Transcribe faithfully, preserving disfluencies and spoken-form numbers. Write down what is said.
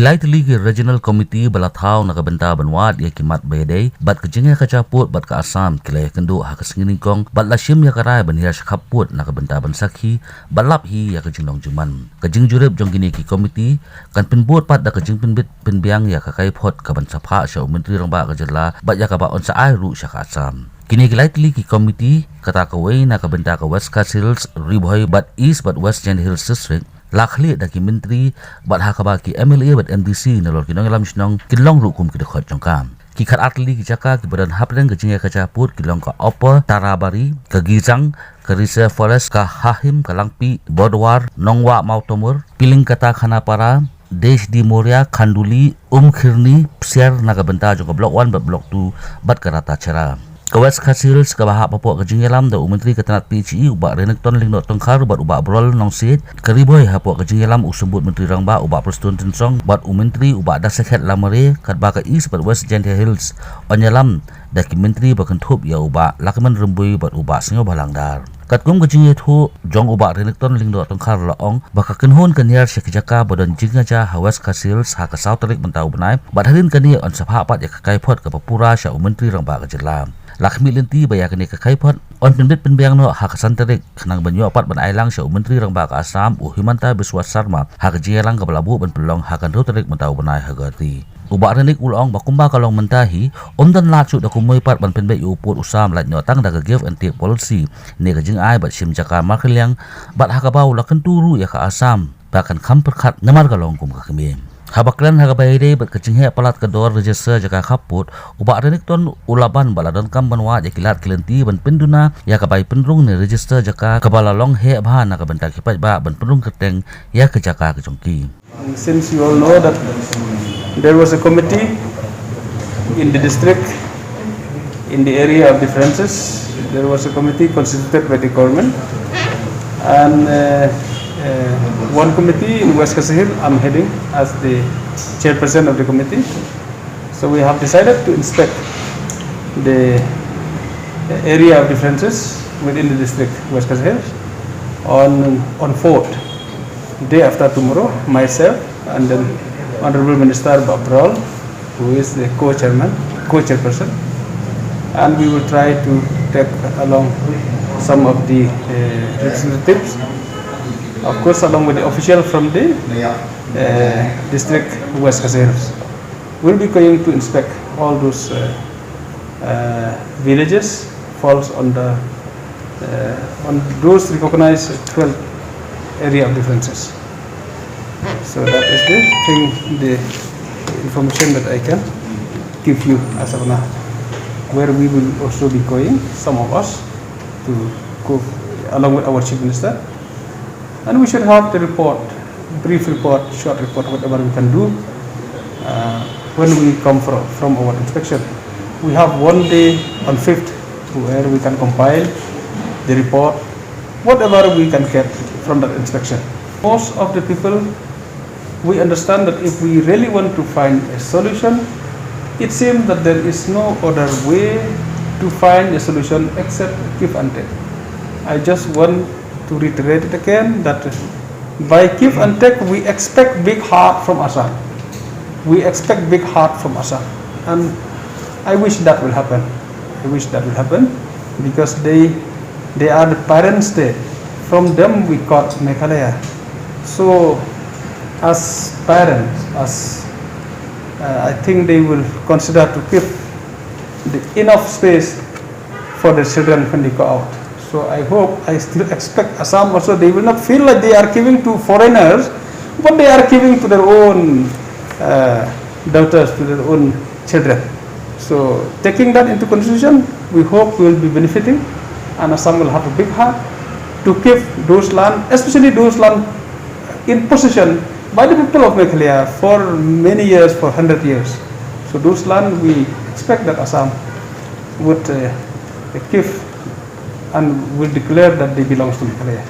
Lai tylli ki Regional Committee ba la thaw na ka bynta ban wad ïa ki mat ba ïadei bad ka jingïakajia pud bad ka Assam ki la ïakynduh ha ka sngi nyngkong bad la shim ïa ka rai ban hiar sha khappud na ka bynta ban sakhi bad lap hi ïa ka jinglong jingman. Ka jingjurip jong kine ki committee kan pynbud pat da ka jingpynbit pynbiang ïa ka kaiphod kaban sa phah sha u Myntri Rangbah ka jylla bad ïa kaba un sa ai ruh sha ka Assam. Kine ki lai tylli ki committee, kata kawei na ka bynta ka West Khasi Hills, Ri Bhoi bad East bad West Jaintia Hills District, la khlieh da ki myntri bad ha kaba ki M L A bad M D C nalor ki nongïalam shnong kin long ruh kum ki dkhot jong ka. Ki khatar tylli ki jaka kiba don hapdeng ka jingïakajia pud ki long ka Upper Tarabari, ka Gizang, ka Reserve Forest, ka Hahim, ka Langpih, Bodwar, Nongwah Mawtamur, Pilingkata Khanapara, Desh di Moria, Khanduli, Umkhirni, Psiar na ka bynta jong ka Block One bad Block Two bad ka Ratacherra. Ka West Khasi Hills kaba hap hapoh ka jingïalam da u Myntri ka tnat P H E u Bah Renikton Lyngdoh Tongkhar bad u Bah Baroh Nongsiej, ka Ri Bhoi hapoh ka jingïalam u Symbud Myntri Rangbah u Bah Prestone Tynsong bad u Myntri u Bah Dasakhiat Lamare, katba ka East bad West Jaintia Hills yn ïalam da ki myntri ba kynthup ïa u Bah Lahkmen Rymbui bad u Bah Sniawbhalang Dhar. Katkum ka jingïathuh jong u Bah Renikton Lyngdoh Tongkhar la ong ba ka kynhun kan hiar sha ki jaka ba don jingïakajia ha West Khasi Hills ha ka saw tarik mynta u bnai bad hadien kane yn sa phah pat ïa ka kaiphod kaba pura sha u Myntri Rangbah ka jylla. La khmih lynti ba ïa kane ka kaiphod yn pynbit pynbiang noh ha ka san tarik khnang ban ïoh pat ban ai lang sha u Myntri Rangbah ka Assam u Himanta Biswa Sarma ha ka jingïalang kaba la buh ban pynlong ha ka hynriew tarik mynta u bnai ha Guwahati. U Bah Renik u la ong ba kumba ka long mynta hi, ym don lad shuh da kumwei pat ban pynbeit ïa u pud u sam, lait noh tang da ka give and take policy, ne ka jingai bad shim jaka markhylliang, bad ha kaba u la kyntu ruh ïa ka Assam ba kan kham pyrkhat namar ka long kum ka kmie. Haba kren ha kaba ïadei bad ka jingheh palat ka dor register jaka khappud, u Bah Renikton u la ban ba la donkam ban wad ïa ki lad ki lynti ban pynduna ïa ka bai pynrung ne register jaka kaba la long heh bha na ka bynta ki paidbah ban pynrung kyrteng ïa ka jaka ka jong ki. Since you all know that there was a committee in the district, in the area of differences, there was a committee constituted by the government, and uh, uh, one committee in West Khasi Hills I'm heading as the chairperson of the committee. So we have decided to inspect the area of differences within the district, West Khasi Hills, on, on fourth, day after tomorrow, myself and then Honorable Minister Bah Baroh, who is the co-chairman, co-chairperson, and we will try to take along some of the uh, representatives, of course, along with the official from the uh, district, West Khasi Hills. We'll be going to inspect all those uh, uh, villages falls on the uh, on those recognized twelve area of differences. So that is the thing, the information that I can give you as of now, where we will also be going, some of us, to go along with our chief minister, and we should have the report, brief report, short report, whatever we can do uh, when we come from, from our inspection. We have one day on fifth where we can compile the report, whatever we can get from that inspection. Most of the people, we understand that if we really want to find a solution, it seems that there is no other way to find a solution except give and take. I just want to reiterate it again that by give and take, we expect big heart from Assam. We expect big heart from Assam. And I wish that will happen. I wish that will happen because they, they are the parent state. From them, we got Meghalaya. So, as parents, as uh, I think they will consider to give the enough space for the children when they go out. So I hope, I still expect Assam also, they will not feel like they are giving to foreigners, but they are giving to their own uh, daughters, to their own children. So taking that into consideration, we hope we will be benefiting, and Assam will have a big heart to give those land, especially those land in possession by the people of Meghalaya for many years, for hundred years. So those land, we expect that Assam would uh, give and will declare that they belongs to Meghalaya.